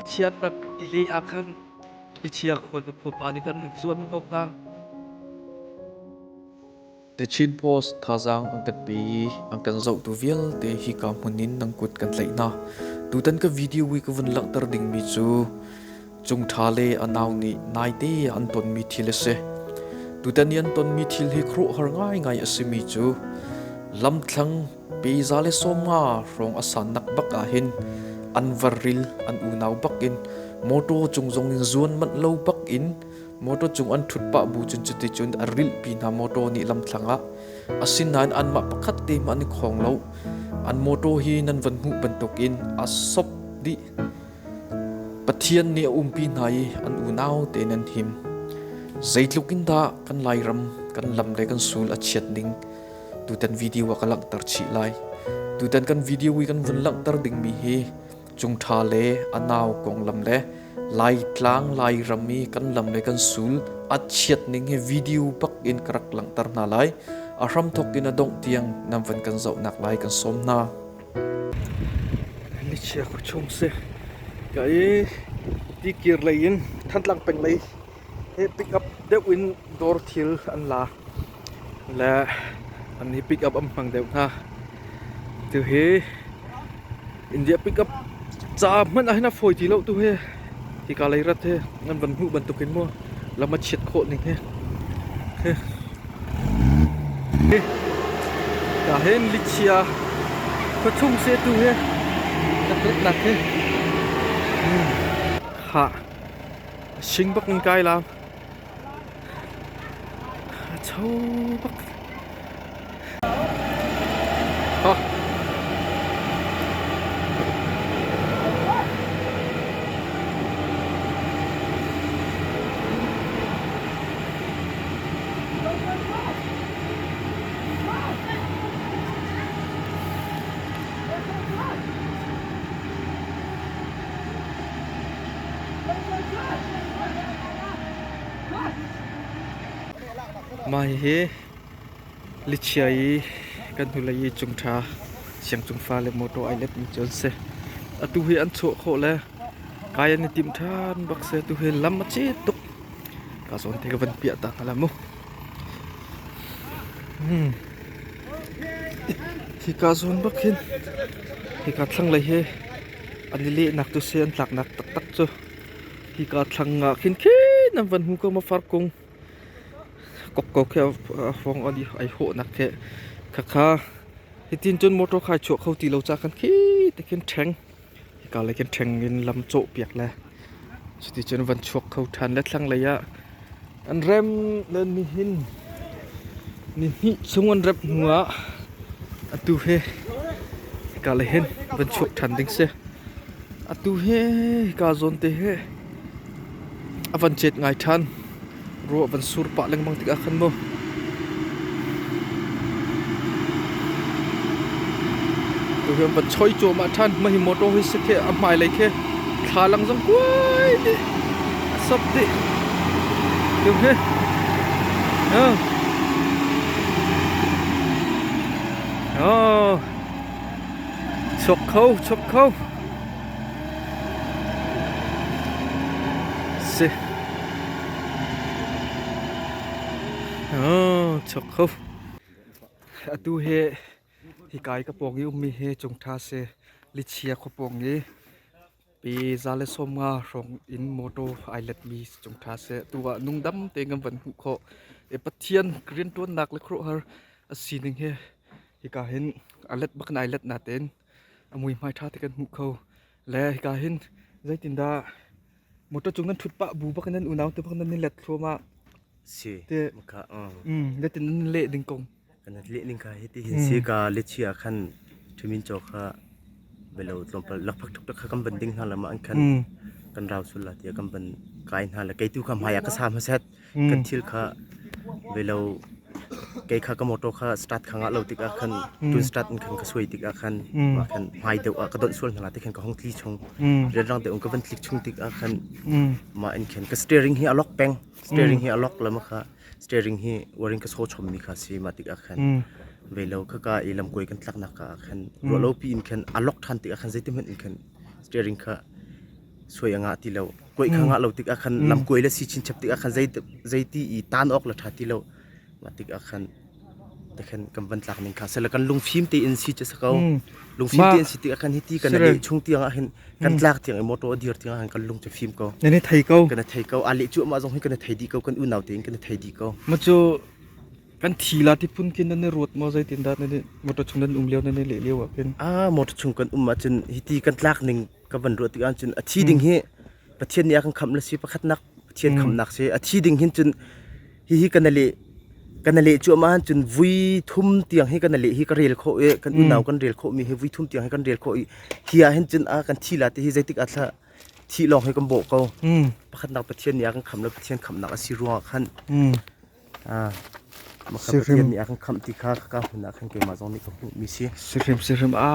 Chiatnak tili ah khan thlichia khuanupa nih kan zuan ko hna. The Chin Post thazaang an kan pe i an kan zohtu vialte hika hmun in nan kut kan tlaih hna. Tutan ka video i ka vun langhter dingmi cu Cung Ṭha le a nau nih naite an tonmi thil a si. Tutan i an tonmi thil hi khuaruahhar ngaingai a simi cu lamthlang pe 150 hrawng a sannak bak ahhin an va ril an unau bak in motor cung zong in zuan manh lo bak in motor cung an ṭhut pah bu cun cuticun a rilhpi hna motor nih lamthlang ah asinain anmah pakhat te hmanh an i khawng lo an motor hi nan van hmuh bantukin a sop dih Pathian nih a umpi hna i an unau tein an him zeitluk in dah kan Lairam kan lam le kan sul a chiat ning tutan video ah ka langhter chih lai tutan kan video i kan vun langhter dingmi hi Cung Ṭha le a nau konglam le Laitlang Lairam i kan lam le kan sul a chiat ning hi video bak in ka rak langhter hna lai. A hramthawk in a dongh tiang nan van kan zohnak lai kan sawm hna. Lichia khuachung si. Ka i tikir lei in Thantlang peng lei he pick up deuh in dawr thil an la. Le an hi pick up an hmang deuh hna. Tu hi India pick up ca hmanh ah hin a fawi ti lo tu hi. Hika lei rat hi nan van hmuh bantuk in mu lam a chiat khawh ning hi. Hi ka hin lichia khuachung se tu hi ka tut nak hi. Ha sing bak in kai lam. A cho bak. Ha. Mah hihi lichia i kan hnulei i cungṭha siangcung fale mawṭaw ai letmi cu an si. Atu hi an chuah khawh le kai an i tim ṭhan bak si. Atu hi lam a cit tuk. Ka zawn te ka van piah ta hna la mu. Hika zawn bak hin hika thlanglei hi an i lehnak cu si an tlaknak taktak cu. Hika thlang ah khin khin an van hmu ko ma farkung kok ko khi a hrawng ai hawhnak khi khakha hitin cun motor khai chuah kho ti lo ca khan khi te khin ṭheng hika lei khin ṭheng in lam cawh piak le cuti cun van chuak kho ṭhan le thlang lei ah an rem le nihin ni hnih chung an remh hnu ah atu hi hika lei hin van chuak ṭhan ding si. Atu hi hika zawn te hi a van cet ngai ṭhan. Ruah van sur pah lengmang tikah khan mu. Tu hi an van choi cuahmah ṭhan. Mah hi motor hi si khi a hmailei khi thlalang zong kuai dih. A sop dih. Tu hi. Oh. Oh. Chuak kho, chuak kho. Si. Oh, chuak kho. Atu hi hika i ka pawng i ummi hi Cungtha si. Lichia khua pawng i pi 150 hrawng in motor ai letmi Cungtha si. Tu ah nungdam tein kan van hmuh khawh. E Pathian riantuannak le khuaruahhar a sining hi Hika hin a let bak in ai let natein a muihmai ṭha te kan hmuh kho. Le hika hin zeitindah motor cung nan ṭhut pah bu bak in nan unau te bak nan i let thluahmah. Si. Te Maka zeitin nan leh ding kong. Kan leh ning kha hiti hin si ka lechia khan thumin chaw kha belo tlawmpal lakphak tuk kha kan ban ding hna lama an khan kan rau sul la tia kan ban kai hna le keitu kha hmai ah ka sa hmaset Kan thil kha velo kei kha ka motor kha start kha ngah lo tikah khan tun start in khan ka suai tikah khan mah khan hmai deuh ah ka donh sual hna la ti khan ka hong tli chung rianrang deuh in ka van tlik chung tikah khan mah in khan ka steering hi a lock peng steering hi a lock la ma kha steering hi waring ka so chom mi kha si mah tikah khan velo kha ka i lamkuai kan tlak nak ka ah khan ruah lo pi in khan a lock than tikah khan zeitin hmanh in khan steering kha. Suai a ngah ti lo. Kuai kha ngah lo tik ah khan lamkuai le si chinchap tik ah khan zei zeiti i tan awk le ṭha ti lo. Mah tik ah khan tekhan kan van tlak ning kha sela kan lungfim tein si cu si ko. Lungfim tein si tik ah khan hiti kan leh chung tiang ah hin kan tlak tiang i motor a dir tiang ah hin kan lung cu fim ko. Nan i thei ko. Kan i thei ko. A leh cuahmah zong hi kan i thei dih ko. Kan unau tein kan i thei dih ko. Ma cu kan thi la ti phun khin nan i ruat maw zeitin dah nan i motor chung nan um lio nan i leh lio ah khin? Ah motor chung kan um ahcun hiti kan tlak ning ka van ruah tik ahcun a thi ding hi Pathian nih a kan khamh le si pakhatnak Pathian khamhnak si a thi ding hin cun hihi kan leh kan leh cuahmah cun vui thum tiang hi kan leh hi ka rel khawh i kan unau kan rel khawh mi hi vui thum tiang hi kan rel khawh i hi ah hin cun a kan thi la ti hi zeitik ah thla thi lawng hi kan bawh ko pakhatnak Pathian nih a kan khamh le Pathian khamhnak a si ruangah khan Maka Pathian nih a kan khamh ti kha ka hmun ah khan keimah zong nih ka hmuh mi si. Sihrim sihrim a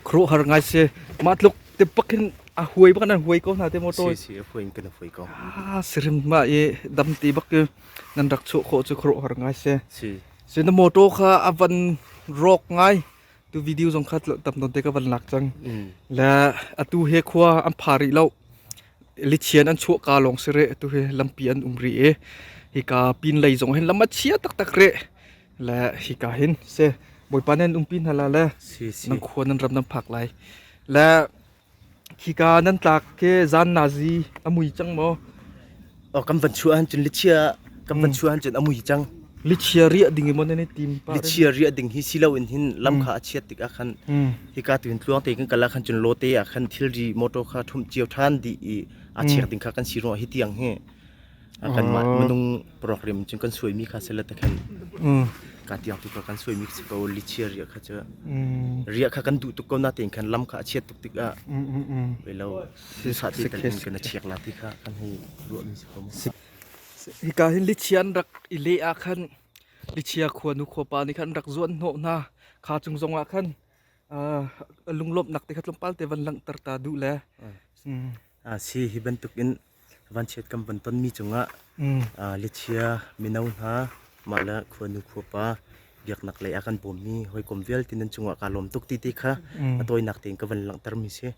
khuaruahhar ngai si. Mah tluk te pak hin a huai bak nan huai ko hna te motor. Si si a huai in kan huai ko. Ah sihrim ma i dam ti bak nan rak chuah khawh cu khuaruahhar ngai si. Si. Si na motor kha a van rawk ngai. Tu video zong kha tam ton te ka van lak cang. Le atu he khua an pha rih lo. Lichian an chuah ka lawng si rih atu hi lampi an um rih i hika pinlei zong hin lam a chia taktak rih le hika hin si Bawipa nih an umpi hna la le nan khua nan ram nan phak lai le khika nan tlak khi zan nazi a mui cang maw? Oh, kan van chuah ahcun lichia kan van chuah ahcun a mui cang. Lichia riah ding i maw nan i tim pah? Lichia riah ding hi si loin hin lam kha a chiat tik ah khan hika tu hin tluang te kan kal ah khan cun lawte ah khan thilri motor kha ṭhumh cio ṭhan dih i a chiak ding kha kan si ruang hi tiang hi kanmah minung program cun kan suaimi kha sela te khan ka tiang tu kha kan suaimi si ko lichia riah kha cu riah kha kan duh tuk ko na tein khan lam kha a chiat tuk tik ah lo sa ti tal in kan a chiak la ti kha kan hei ruahmi si ko. Hika hin lichia an rak i leh ah khan lichia khuanu khuapa nih khan an rak zuan hnawh hna. Kha cung zong ah khan lunglawmhnak te kha tlawmpal te van langhter ta duh le. Si hi bantuk in vanchiat kan van tonmi cungah lichia mino hna mah le khuanu khuapa biaknak lei ah kan bawmmi hawikom vialte nan cungah kaa lawm tuk ti te kha a tawinak tein ka van langhtermi si.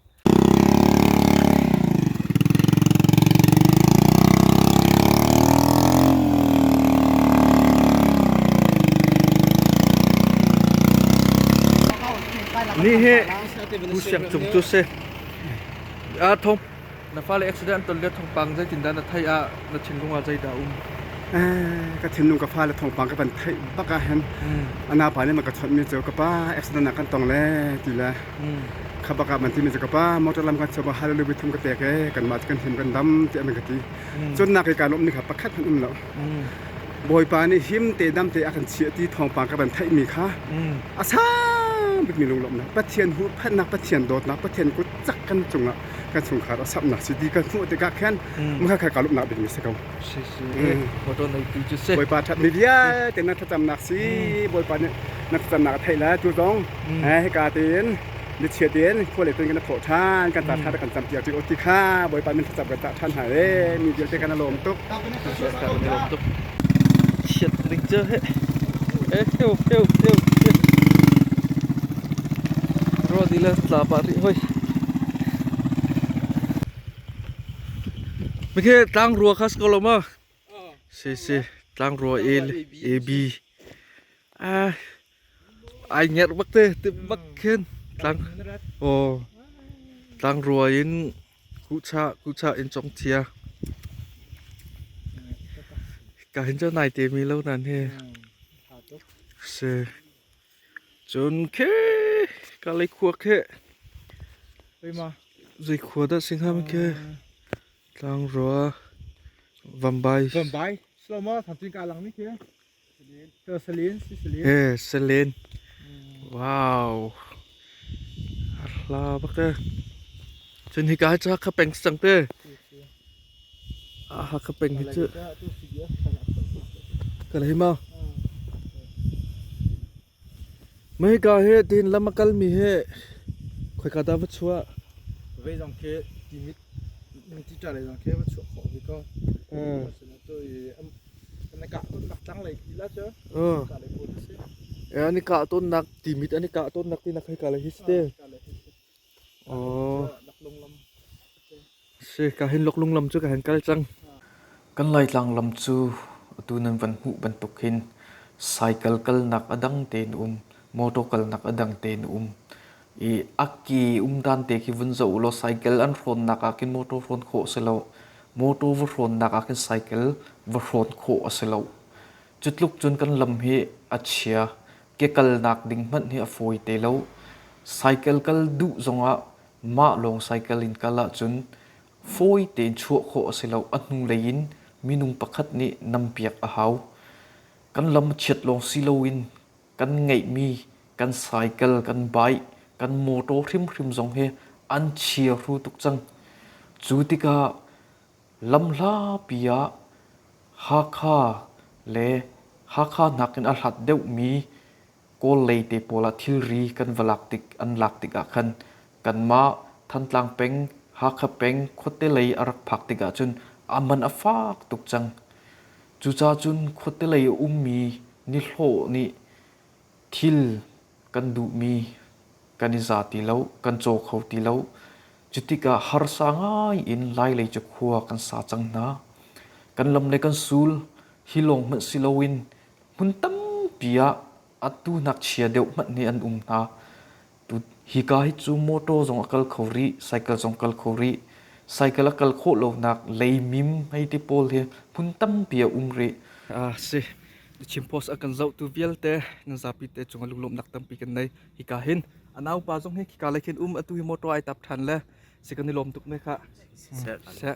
Ni hi Pu Siang Cung cu si. A thong na fale accident an ton le thawngpang zeitindah na theih ah na thinlung ah zeidah um? Ka thinlung ka fale thawngpang ka van theih bak ah hin ana pa nih ma ka chawnh mi cu ka pa accident ah kan tong le ti le Kha bak ah man timi cu ka pa motor lam kan chuak ah hallelujah voi thum ka pek e kanmah cu kan him kan dam tiah an ka ti. Cun nak i kaa lawmh ni kha pakhat hmanh um lo. Bawipa nih him te dam te a kan chiah ti thawngpang ka van theihmi kha a sang bikmi lunglawmhnak Pathian huhphenhnak Pathian dawtnak Pathian kut cak kan cungah kan chungkhar a samhnak si ti kan hmuh tikah khan mah kha kaa lawmhnak bikmi si ko. Si si motor nei tu cu si. Bawipa ṭhat mi vialte na thlacamnak si Bawipa nih na thlacamnak a theih le tu zong hika tein michia tein khua le tuin kan thawh ṭhan kan ta ṭhan kan campiak ṭi ti kha Bawipa min thlacam kan cah ṭhan hna e mi vialte kan lawm tuk. Kan lawm tuk. Chiat ning cu he eh heu heu heu Ro di le tla pa ri hoi. Mikhe tlangrua kha si ko lo maw? Si si tlangrua A A B. Ah ai ngerh bak te ti bak khin tlang aw tlangrua in kuhchah kuhchah in cong thia. Ka hin cu nai te mi lo nan hi. Si. Cun khi ka lei khua khi zei khua dah si hnga khi tlangrua Vambai. Vambai slow thamcin ka lang ni khi Selin si Selin. Eh Selin. Wow. Hla bak e. Cun hi ka cha kha peng sang te. Ah kha peng hi chu. Ka lei ma. Mei ka he tin lam a kal mi he khoika dah va chuah? Vei zong khi timit ti ṭa lei zong khi va chuah khawh ve ko. Tu i an kah ton nak tlang lei ti la cu. Kah lei pawl si. An i kah ton nak timit an i kah ton nak ti nak hei ka lei hi si te. Oh. Si ka hin loklung lam cu ka hin kal cang. Kan Laitlang lam cu atu nan van hmuh bantuk hin cycle kalnak a dang tein um, motor kalnak a dang tein um. I a ke um dan te khi vun zoh ulaw cycle an hrawnnak ah khin motor hrawn khawh a si lo. Motor va hrawnnak ah khin cycle va hrawn khawh a si lo. Cu tluk cun kan lam hi a chia. Ke kalnak ding hmanh hi a fawi te lo. Cycle kal duh zongah mah lawng cycle in kal ahcun fawi tein chuah khawh a si lo. A hnulei in minung pakhat nih nampiak a hau. Kan lam a chiat lawng si loin kan ngeihmi kan cycle, kan bike, kan motor hrimhrim zong hi an chia hru tuk cang. Cu tikah lamhlapi ah Hakha le Hakha nakin a hlat deuhmi Kawl lei te pawl ah thilri kan va lak tik an lak tikah khan kanmah Thantlang peng, Hakha peng khuate lei a rak phak tikah cun a man a fak tuk cang. Cucaah cun khuate lei a ummi nihlawh nih thil kan duhmi kan i za ti lo, kan caw kho ti lo. Cutikah harsa ngai in Lailei cu khua kan sa cang hna. Kan lam le kan sul hi lawng hmanh si loin hmun tampi ah atu ngakchia deuh hmanh nih an um hna. Hika hi cu motor zong a kal kho rih, cycle zong kal kho rih. Cycle a kal khawh lonak leimim hei ti pawl hi hmun tampi a um rih. Si. The Chin Post a kan zohtu vialte nan zapi te cungah lunglawmhnak tampi kan nei. Hika hin a naupa zong hi khika lei khin um atu hi motor ai tap ṭhan le si kan i lawm tuk me kha. Seh. Seh.